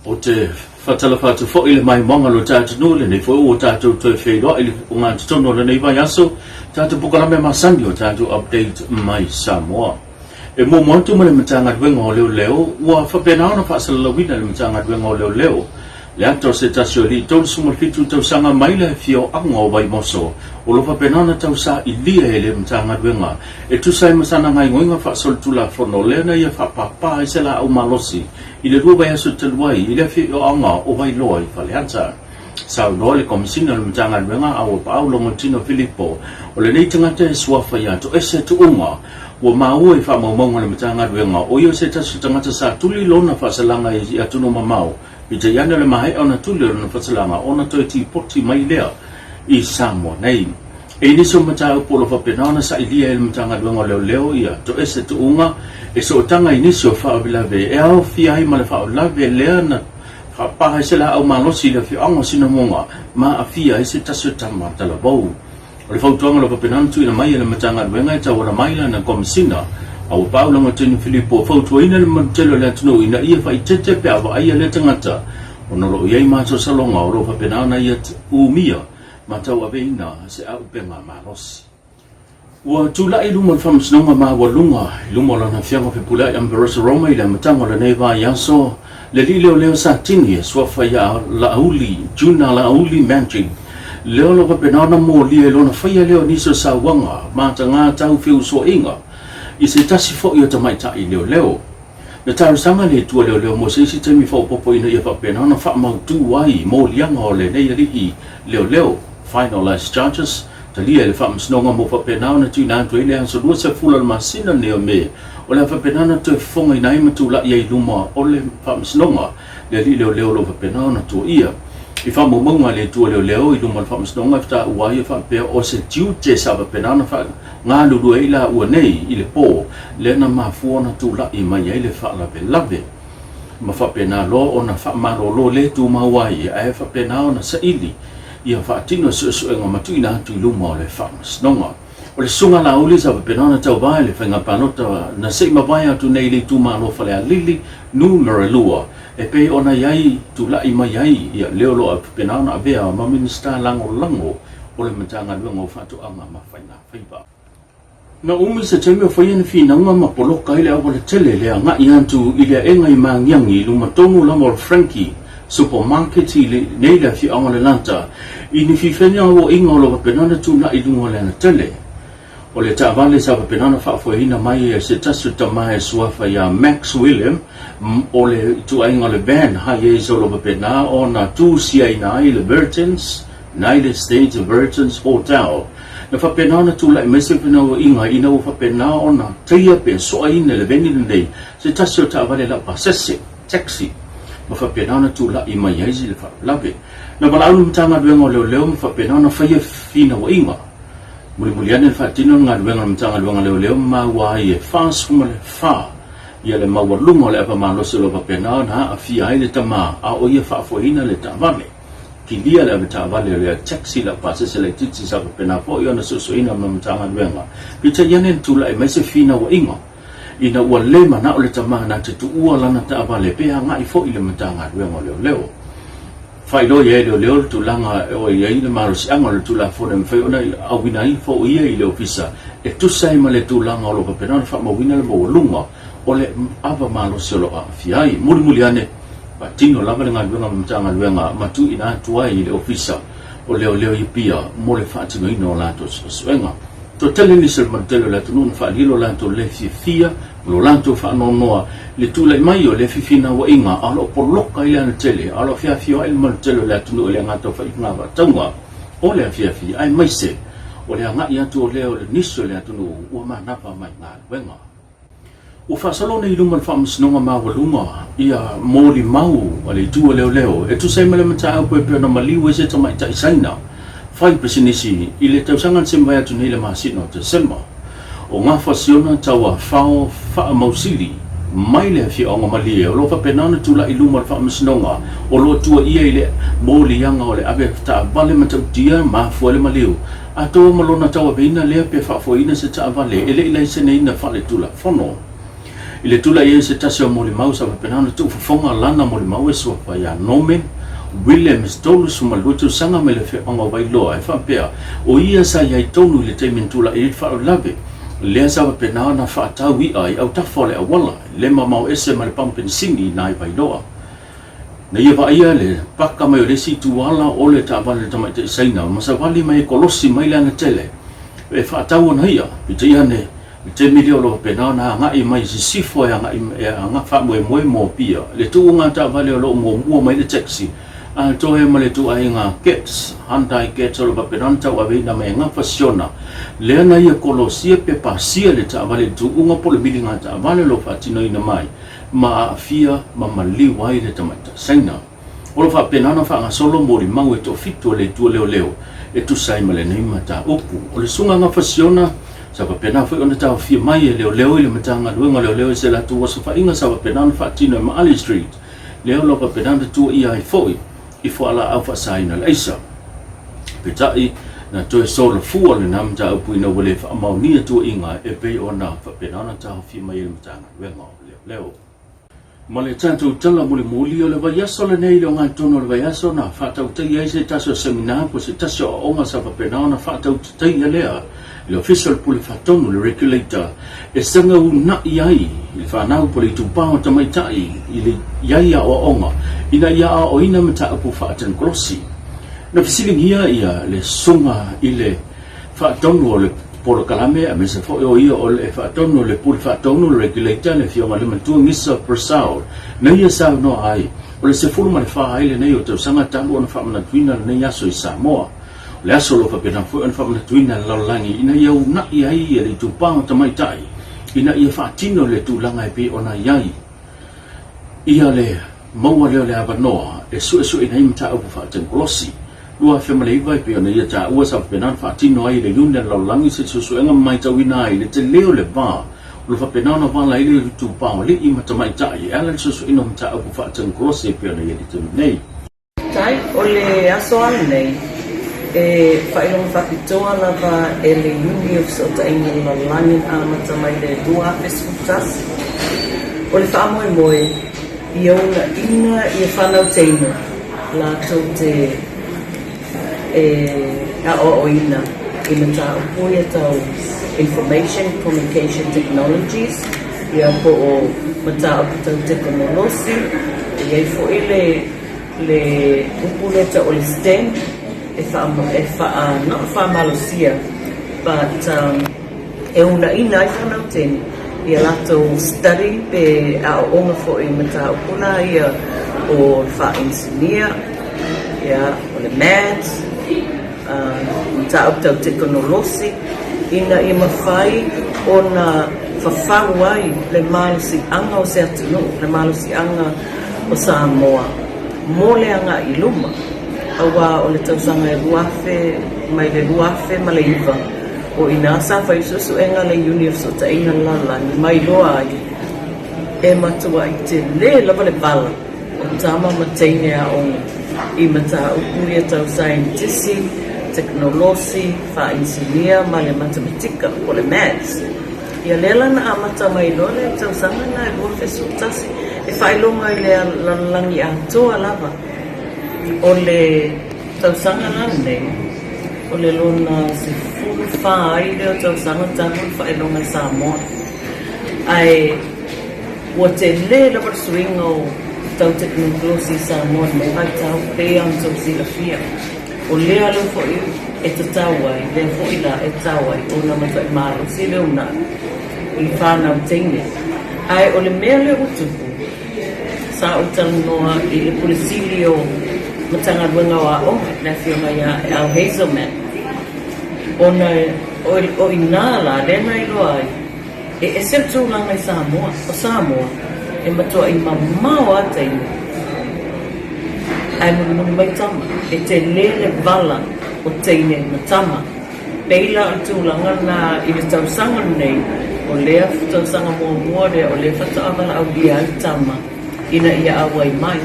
Ou te faatalofa atu foi i le maimoaga o lo tatou atunuu, lenei foi ua tatou toe feiloai i le ogatotonu o lenei vaiaso, tatou polokalame masani o tatou Update mai Samoa. E muamua atu ma le Matagaluega o Leoleo, ua faapena ona faasalalauina e le Matagaluega o Leoleo le ata o se tasi o alii 37 tausaga mai le afioaga o Vaimoso o lo o faapena ona tausailia e le Matagaluega e tusa ai ma sana gaoioiga faasolitulafono lea na ia faapapa ai se laau malosi i le lua vaiaso talu ai i le afioaga o Vailoa i Faleata. Saunoa le Komesina o le Matagaluega a Uapaau Logotino Filipo, o lenei tagata e suafa ia Toese Tuuga ua maua i faamaumauga a le Matagaluega o ia o se tasi o tagata sa tuli lona faasalaga i atunuu mamao, peitai ane o le maea ona tuli o lona faasalaga ona toe tipoti mai lea i Samoa nei. E i nisi o mataupu o lo o faapena ona sailia e le Matagaluega o Leoleo ia Toese Tuuga e sootaga i nisi o faalavelave e aofia ai ma le faalavelave lea na faapaa ai se laau malosi i le afioaga o Sinamoga ma aafia ai se tasi o tama talavou. O le fautuaga o lo o faapena ona tuuina mai e le Matagaluega e tauala mai lana Komesina a ua pau Lagotino Filipo fautuaina le mamalu tele o le atunuu ina ia faaeteete pe a vaaia lea tagata ona o lo o i ai masalosaloga o lo o faapena ona ia umia ma tauaveina se auupega malosi. Ua tulai i luma o le Faamasinoga Maualuga i luma o lana Afioga Fepuleai Ambrose Roma i le amataga o lenei vaiaso le alii leoleo Satini e suafa ia Laauli, Juna Laauli Magic, lea o lo o faapena ona molia i lona faia lea o nisi o sauaga mataga tau feusuaiga i se tasi foi o tamaitai leoleo. Na talosaga le Atua leoleo mo se isi taimi faaopoopo ina ia faapena ona faamautu ai moliaga o lenei alii leoleo, finalize charges, talia e le Faamasinoga mo faapena ona tuuina atu ai le aso 20 o le masina lenei o Me, o le a faapena ona toe fofogaina ai ma tulai ai i luma o le Faamasinoga le alii leoleo o lo o faapena ona tuuaia. I faamaumauga a le Atua leoleo i luma o le Faamasinoga e fetaua ai e faapea o se tiute sa faapena ona galulue ai laua nei i le po lea na mafua ona tulai mai ai le faalavelave ma faapena loa ona faamalolo le tumau ai ae faapena ona saili ia faatino suesuega ma tuuina atu i luma o le Faamasinoga. O le Susuga Laauli sa faapena ona tauva i le faiga palota na se i mavae atu nei i le itumalo Falealili Numera 2 e pei ona i ai tulai mai ai ia le o lo o faapena ona avea ma Minisita Lagolago o le Matagaluega o Faatoaga ma Faiga Faiva. Na umi se taimi o faia ni finauga ma poloka ai le aualatele le agai atu i le aega i Magiagi i luma tonu lava o le Frankie Supermarket i nei le afioaga o Lelata i ni fifenya auaiga o lo faapena ona tulai i luga o le alatele. O le taavale sa faapena ona faafoeina mai e se tasi o tama e suafa ia Max William o le ituaiga o le van Hiace o lo faapena ona tusiaina ai le Virgins United States Virgins Hotel. Na faapena ona tulai mai se finauaiga ina ua faapena ona taia pe soaina e le veni lenei se tasi o taavale laupasese, taxi, ma faapena ona tulai mai ai le faalavelave. Na valaau le Matagaluega o Leoleo ma faapena ona faia finauaiga. Mulimuli ane le faatino le galuega a le Matagaluega o Leoleo ma maua ai e 44 ia le maualuga o le ava malosi o lo o faapena ona aafia ai le tama a o ia faafoeina le taavale. Kilia le avetaavale o lea taxi laupasese laitiiti sa faapena foi ona suesueina ma Matagaluega. Peitai ane na tulai mai se finauaiga ina ua le manao le tama na te tuua lana taavale pe agai foi i le Matagaluega o Leoleo. Faailoa i ai e Leoleo le tulaga o i ai le malosiaga o le Tulafono e mafai ona auina ai foi ia i le Ofisa e tusa ai ma le tulaga o lo o faapena ona faamauina le maualuga o le ava malosi o lo o aafia ai. Mulimuli ane, Faatino lava le galuega a le Matagaluega ma tuuina atu ai i le Ofisa o Leoleo i Apia mo le faatinoina o latou suesuega. Toatele nisi o le malu tele o le atunuu na faalilo latou le fiafia ma lo latou faanoanoa i le tulai mai o lea fifinauaiga a o lo o poloka i le alatele a o lo o feafioai le malu tele o le atunuu i le gata faigavaataua o le afiafi aemaise o le agai atu o lea o le nisi o le atunuu ua manava mai galuega. Ua faasolo nei i luma o le Faamasinoga Maualuga ia molimau a le Itu o Leoleo e tusa ai ma le mataupu e pei ona maliu ai se tamaitai Saina fai pisinisi i le tausaga na semae atu nei i le masina o Tesema. O gafa siona tauafao faamausili mai le afioaga malie o lo o faapena ona tulai i luma o le Faamasinoga o lo o tuuaia i le moliaga o le ave taavale matautia mafua i le maliu Atoa ma lona tauaveina lea pe faafoeina se taavale e le i laiseneina faaletulafono. I le tulai ai o se tasi o molimau sa faapena ona tuufofoga lana molimau e suafa ia Norman Williams, 32 tausaga mai le afioaga o Vailoa, e faapea, o ia sa i ai tonu i le taimi na tulai ai le faalavelave, lea sa faapena ona faatau i'a i autafa o le auala, le mamao ese ma le pamu penisini i na i Vailoa. Na ia vaaia le paka mai o le isi ituala o le taavale a le tamaitai Saina ma savali mai e kolosi mai le agatele e faatau ana i'a, peitai ane, I le taimi lea o lo o faapena ona agai mai i sisifo e agai e aga faamoemoe mo Apia, le tuuga taavale o lo o muamua mai le taxi a toe ma le ituaiga Getz, Hyundai Getz o lo o faapena ona tauaveina mai e gafa siona lea na ia kolosia pe pasia le taavale i le tuuga po o le miliga taavale o lo o faatinoina mai ma aafia ma maliu ai le tamaitai Saina. O lo o faapena ona faagasolo molimau e toafitu a le Itu o Leoleo e tusa ai ma lenei mataupu. O le Susuga Gafasiona sa faapena foi ona taofia mai e Leoleo i le Matagaluega o Leoleo i se latou osofaiga sa faapena ona faatino i Maali Street, lea o lo o faapena ona tuuaia ai foi i fualaau faasaina le aisa. Peitai, na toe solofua lena mataupu ina ua le faamaonia tuuaiga e pei ona faapena ona taofia mai e le Matagaluega o Leoleo. Ma le tatou tala mulimuli o le vaiaso lenei i le ogatotonu o le vaiaso na faatautaia ai se tasi o seminar po o se tasi o aoaoga sa faapena ona faatautataia lea i le Ofisa o le Pule Faatonu, le Regulator, e saga uunai ai i le fanau po o le itupa o tamaitai i le i ai aoaoga ina ia aoaoina mataupu faatenikolosi. Na fesiligia ia le susuga i le Faatonu o le polokalame aemaise foi o ia o le Faatonu o le Pule Faatonu, le Regulator, le Afioga i le Matua Gisa Purcell, na ia saunoa ai, o le 14 ai lenei o tausaga talu ona faamanatuina lenei aso i Samoa. O le aso o lo o faapena foi ona faamanatuina e le lalolagi ina ia uunai ai le itupa o tamaitai ina ia faatino le tulaga e pei ona i ai ia le maua lea o le avanoa e suesueina ai mataupu faatenkolosi. 2009 e pei ona ia taua sa faapena ona faatino ai e le Iuni a le Lalolagi se suesuega ma matauina ai le tele o le va o lo faapena ona vala ai le itupa o alii ma tamaitai e ala i le suesueina o mataupu faatenkolosi e pei ona i ai i le taimi nei. Tai, o le aso a lenei, e faailoga faapitoa lava e le Iuni o Fesootaiga le Lalolagi na amata mai le 2011. O le faamoemoe, ia uunaina ia fanau teine latou te e aoaoina i mataupu ia tau Information Communication Technologies, ia po o mataupu tau tekonolosi, e i ai foi le le upu lea tau o le STEM e faa e faa not faamalosia but e uunaina ai fanau teine i a latou study pe aoaoga foi i mataupu la ia o le faa-engineer, ia, o le maths, mataupu tau tekonolosi, ina ia mafai ona fafau ai le malosiaga o se atunuu, le malosiaga o Samoa mo le agai i luma, aua o le tausaga e 2000 mai le 2009, o i ina sa fai suesuega a le Iuni o Fesootaiga a le Lalolagi ma iloa ai e matuai tele lava le vala o tama ma teine aoga i mataupu ia tau saienitisi, tekonolosi, faainisinia ma le matematika po o le maths. Ia lea la na amata mai loa le tausaga lena e 2011 e faailoga i le lalolagi atoa lava o le tausaga la lenei o le lona 14 ai lea o tausaga talu le faailoga i Samoa ae ua tele lava le suiga o tau tekonolosi i Samoa i lenei vaitau pei ona outou silafia. O lea lea foi e tatau ai, lea foi la e tatau ai ona matuai malosi le uunai i fanau teine. Ae o le mea lea ua tupu, sa ou talanoa i le Pule Sili o Matagaluega o Aoga, le Afioga ia Al Hazelman, ona o i ina la lea na iloa ai, E ese le tulaga i Samoa. O Samoa, e matuai mamao lava taimi ae mulimuli mai tama. E tele le vala o teine ma tama. Pei la o le tulaga lena i le tausaga lenei, o lea tausaga muamua lea o lea faatoa valaaulia ai tama ina ia auai mai.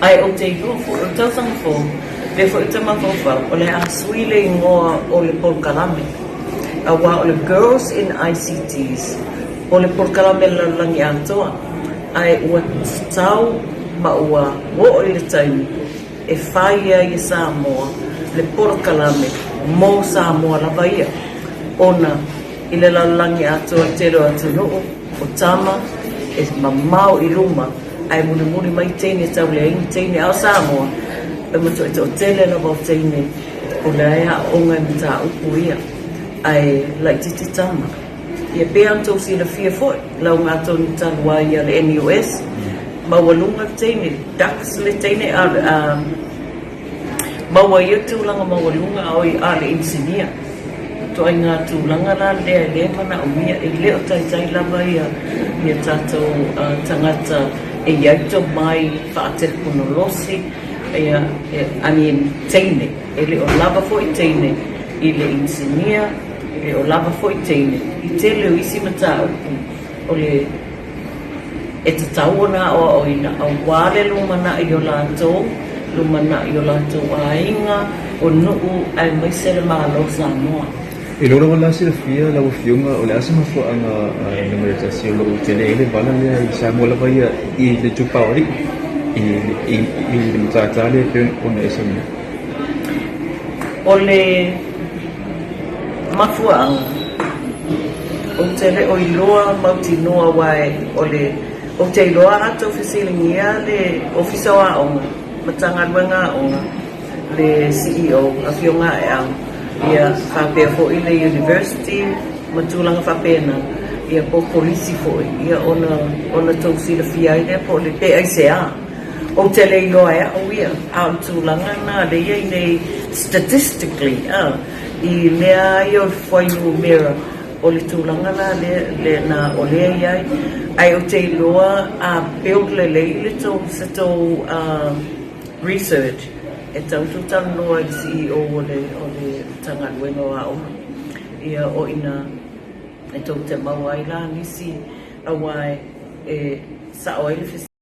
Ae ou te iloa foi, o le tausaga fou, lea foi ou te mafaufau, o le a sui le igoa o le polokalame, aua o le Girls in ICTs. O le polokalame a le lalolagi atoa, ae ua tatau ma ua oo i le taimi e fai ai e Samoa le polokalame mo Samoa lava ia, ona i le lalolagi atoa i le tele o atunuu, o tama e mamao i luma ae mulimuli mai teine e tau leai ni teine, a o Samoa e matuai toatele lava o teine o la e aooga i mataupu ia ae laitiiti tama. Ia pei ona tou silafia foi, lauga tonu talu ai a le NUS, maualuga le teine, dux le teine, a maua ia tulaga maualuga a oi a le inisinia. Ituaiga tulaga la lea e le manaomia, e le o taitai lava ia ia tatou tagata e i ai tomai faatekonolosi, ia, I mean, teine, e le o lava foi teine i le inisinia, E le o lava foi teine i tele o isi mataupu o le e tatau ona aoaoina aua le lumanai o latou, lumanai o latou aiga, o nuu aemaise le Malo o Samoa. I lou lava la silafia lau Afioga, o le a se mafuaaga numera tasi o lo o tele ai le vala lea i Samoa lava ia i le itupa o alii i le matata lea e pei ona e saunoa? O le Mafuaaga, Ou te le o iloa mautinoa aua o le Ou te iloa a tou fesiligia le Ofisa o Aoga, Matagaluega Aoga, le CEO, Afioga Aeau, ia faapea foi le University ma tulaga faapena, ia po o Kolisi foi, ia ona ona tou silafia ai lea po o le pe aisea. Ou te le iloa e au ia, a o le tulaga lena lea e i ai nei statistically a, i mea lava ia o le fuainumera, o le tulaga la lena o lea e i ai. Ae ou te iloa a build lelei le tou, se tou research, e tatau ona tou talanoa i le CEO o le Matagaluega o Aoga, ia o i ina e tou te maua ai la nisi aua e sao ai le fesili.